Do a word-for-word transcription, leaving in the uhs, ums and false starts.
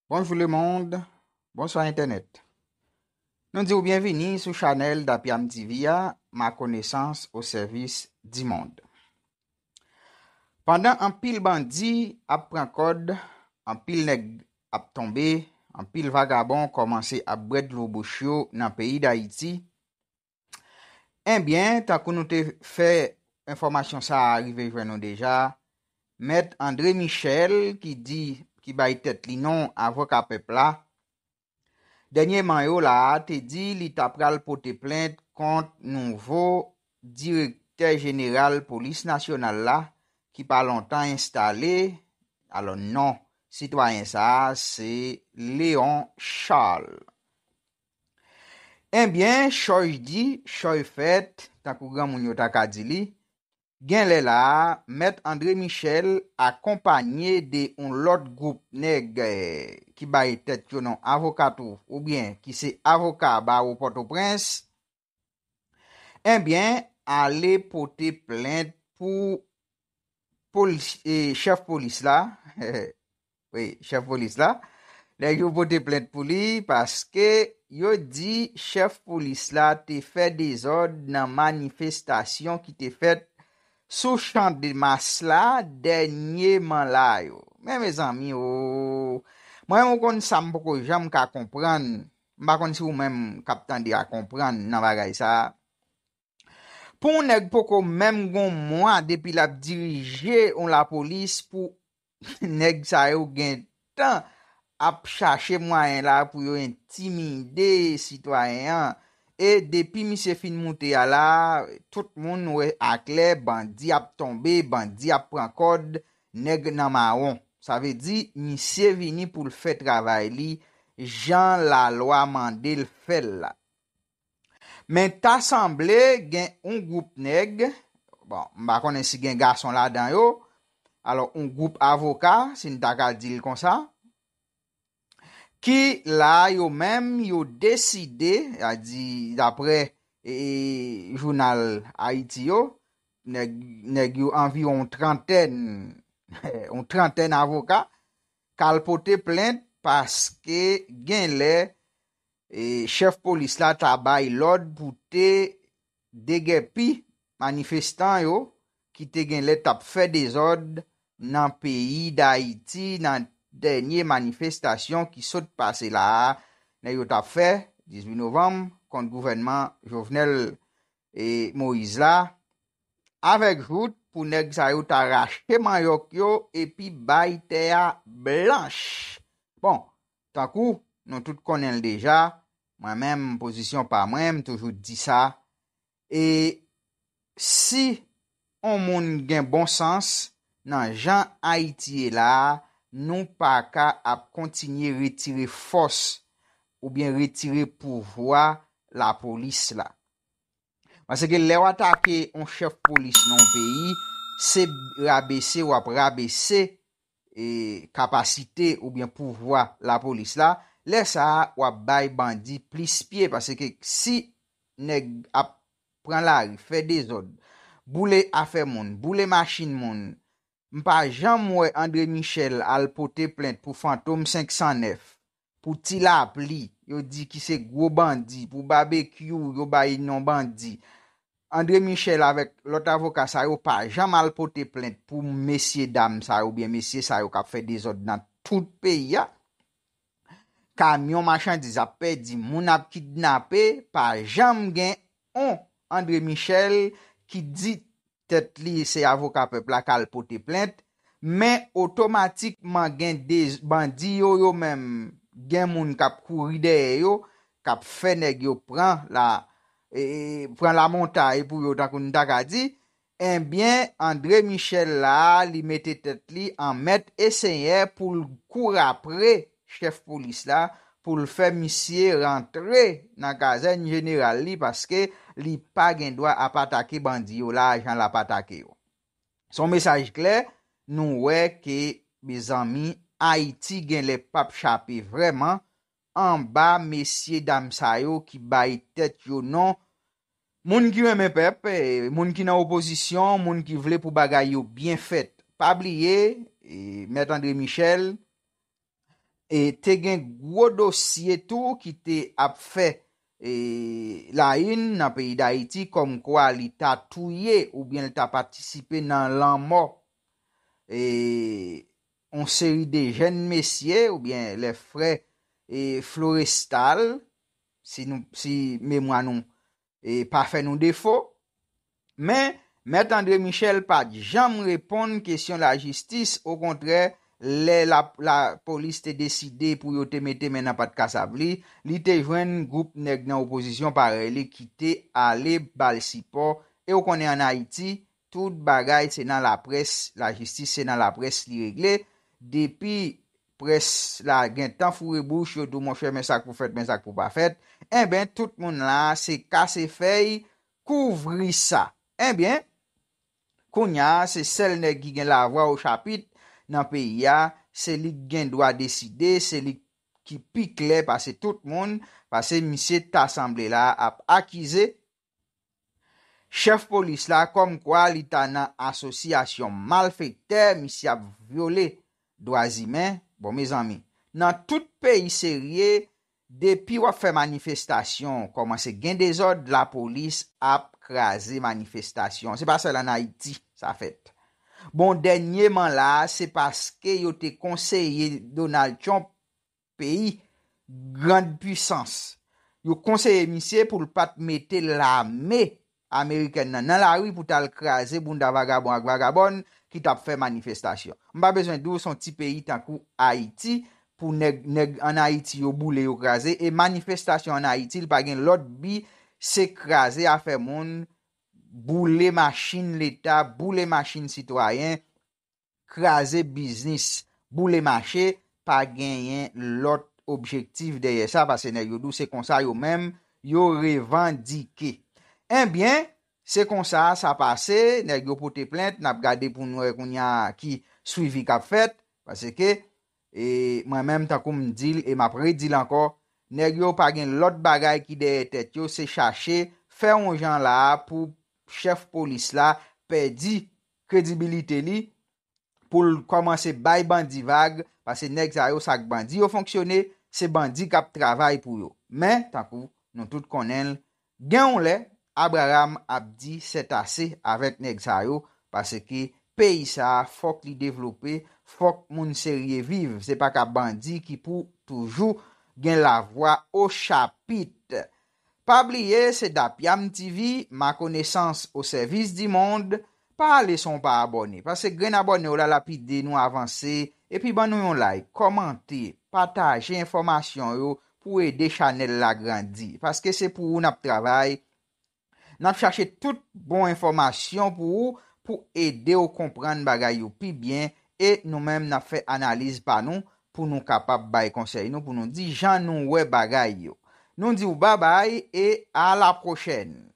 Bonjou lemonn, bonswa entènèt. Nou di w byenvini sou chanèl Dapiam T V a, ma konesans o sèvis di mond. Pandan anpil bandi ap pran kòd, anpil nèg ap tonbe, anpil vagabon kòmanse ap bwè dlo bouch yo nan peyi Dayiti, Ebyen, tankou nou te fè enfòmasyon sa a rive jwenn nou deja, Mèt André Michel, ki di, ki bay tèt li non avoka pèp la, dènyeman yo la a te di li ta pral pote plent kont nouvo direktè jeneral polis nasyonal la, ki pa lontan enstale. Alò, non sitwayen sa a, se Léon Charles. Ebyen, chòy di, chòy fèt, tankou granmoun yo ta ka di li, genlè la a, Mèt André Michel akonpanye de yon lòt gwoup nèg, eh, ki bay tèt yo non avoka tou, oubyen ki se avoka bawo Pòtoprens, ebyen, ale pote plent pou polis, eh, chèf polis la, wi, chèf polis la, nèg yo pote plent pou li paske yo di chèf polis la te fè dezòd nan manifestasyon ki te fèt sou Chan de Mas la dènyeman la yo. Men mezanmi o, mwen menm ou konn sa m poko janm ka konprann, m pa konn si ou menm k ap tande a konprann nan bagay sa a. Pou yon nèg poko menm gon mwa depi l ap dirije yon lapolis, pou nèg sa yo gen tan ap chache mwayen la pou yo entimide sitwayen an. E depi misye fin moute a la, tout moun wè aklè, bandi ap tonbe, bandi ap pran kòd, nèg nan mawon. Sa vle di, misye vini pou l fè travay li jan lalwa mande l fè l la. Men ta sanble gen yon gwoup nèg, bon, m pa konnen si gen gason ladan yo, alò, yon gwoup avoka, si n ta ka di l konsa, ki la yo menm, yo deside, a di, daprè, e, jounal Ayiti yo, nèg, nèg yo anviwon yon trantèn, yon trantèn avoka, k al pote plent paske genlè, e, chèf polis la ta bay lòd pou te degèpi manifestan yo ki te genlè t ap fè dezòd nan peyi Dayiti nan dènye manifestasyon ki sot pase la a, nèg yo t ap fè dizuit novanm kont gouvènman Jovenel, e, Moïse la, avèk jout pou nèg sa yo ta rache manyòk yo epi bay tè a blanch. Bon, tankou nou tout konnen l deja, mwen menm, pozisyon pa mwen, m toujou di sa, e si yon moun gen bon sans nan jan Ayiti ye la a, nou pa ka ap kontinye retire fòs oubyen retire pouvwa lapolis la. Paske lè w atake yon chèf polis nan yon peyi, se rabese w ap rabese, e, kapasite oubyen pouvwa lapolis la. Lè sa a, w ap bay bandi plis pye, paske si nèg ap pran lari, fè dezòd, boule afè moun, boule machin moun, m pa janm wè André Michel al pote plent pou Fantom senk san nèf, pou Ti Lapli, yo di ki se gwo bandi, pou Babekyou, yo bay non bandi. André Michel avèk lòt avoka sa yo pa janm al pote plent pou mesye dam sa yo, oubyen mesye sa yo k ap fè dezòd nan tout peyi a. Kamyon machandiz ap pèdi, moun ap kidnape, pa janm gen on André Michel ki di tèt li se avoka pèp la k al pote plent, men otomatikman gen de bandi yo, yo menm, gen moun k ap kouri dèyè yo, k ap fè nèg yo pran la, e, pran lamontay pou yo, tankou n ta ka di, ebyen, André Michel la, li mete tèt li an mèt e senyè pou l kouri apre chèf polis la, pou l fè misye rantre nan kazèn jeneral li, paske li pa gen dwa ap atake bandi yo la, jan l ap atake yo. Se yon mesaj klè, nou wè ke, mezanmi, Ayiti genlè p ap chape vrèman anba mesye dam sa yo ki bay tèt yo non. Moun ki renmen pèp, e, moun ki nan opozisyon, moun ki vle pou bagay yo byen fèt. Pa bliye, e, Mèt André Michel, e te gen gwo dosye tou ki te ap fè e, la une nan peyi Dayiti kòmkwa li ta touye oubyen li ta patisipe nan lanmò e, yon seri de jèn mesye oubyen lè frè e, Florestal, si, nou, si memwa nou e, pa fè nou defo. Men, Mèt André Michel pa t janm reponn kesyon lajistis, okontrè, lè la, lapolis te deside pou yo te mete men nan pat kasab li, li te jwenn gwoup nèg nan opozisyon parèy li ki te ale ba l sipò, e w konnen ann Ayiti, tout bagay se nan laprès, lajistis se nan laprès li regle, depi près la gentan foure bouch, yo di w monchè men sa k pou fèt, men sa k pou pa fèt, enben tout moun la se kase fèy, kouvri sa. Enben, kounye a, se sèl nèg ki gen lavwa o chapit nan peyi a, se li k gen dwa deside, se li ki pi klè pase tout moun, pase misye ta sanble la ap akize chèf polis la kòmkwa li ta nan asosyasyon malfektè, misye ap vyole dwa imen. Bon, mezanmi, nan tout peyi serye, depi w ap fè manifestasyon, kòmanse gen dezòd, lapolis ap kraze manifestasyon. Se pa sèl ann Ayiti sa fèt. Bon, dènyeman la a, se paske yo te konseye Donald Trump, peyi, grand pwisans. Yo konseye misye pou l pa t mete lame amerikèn nan nan lari pou t al kraze bounda vagabon ak vagabòn ki t ap fè manifestasyon. M pa bezwen di w se yon ti peyi tankou Ayiti pou nèg, nèg ann Ayiti yo boule, yo kraze, e manifestasyon ann Ayiti, li pa gen lòt bi, se kraze afè moun, boule machin Leta, boule machin sitwayen, kraze biznis, boule mache, pa genyen lòt objektif dèyè sa, pase nèg yo di w se konsa yo menm yo revandike. Enben, se konsa sa pase, nèg yo pote plent, n ap gade pou n wè kounye a ki swivi k ap fèt, paske e mwen menm, tankou m di l e m ap redi l ankò, nèg yo pa gen lòt bagay ki dèyè tèt yo, se chache fè yon jan la a pou chèf polis la pèdi kredibilite li, pou l kòmanse bay bandi vag, pase nèg sa yo, sa k bandi yo fonksyone, se bandi k ap travay pou yo. Men, tankou nou tout konnen l, gen yon lè, Abraram ap di sètase avèk nèg sa yo, paske peyi sa a fòk li devlope, fòk moun serye viv. Se pa ka bandi ki pou toujou gen lavwa o chapit. Pa bliye, se Dapyam T V, ma connaissance au service du monde. Pa ale san w pa abòne, paske grenn abòne w la, l ap ede nou avanse. Epi ban nou yon like, kòmante, pataje enfòmasyon yo pou ede chanèl la grandi. Paske se pou ou n ap travay. N ap chache tout bon enfòmasyon pou ou, pou ede w konprann bagay yo pi byen, e nou menm n ap fè analiz pa nou pou nou kapab bay konsèy nou, pou nou di jan nou wè bagay yo. Nou di w babay e a la pwochèn.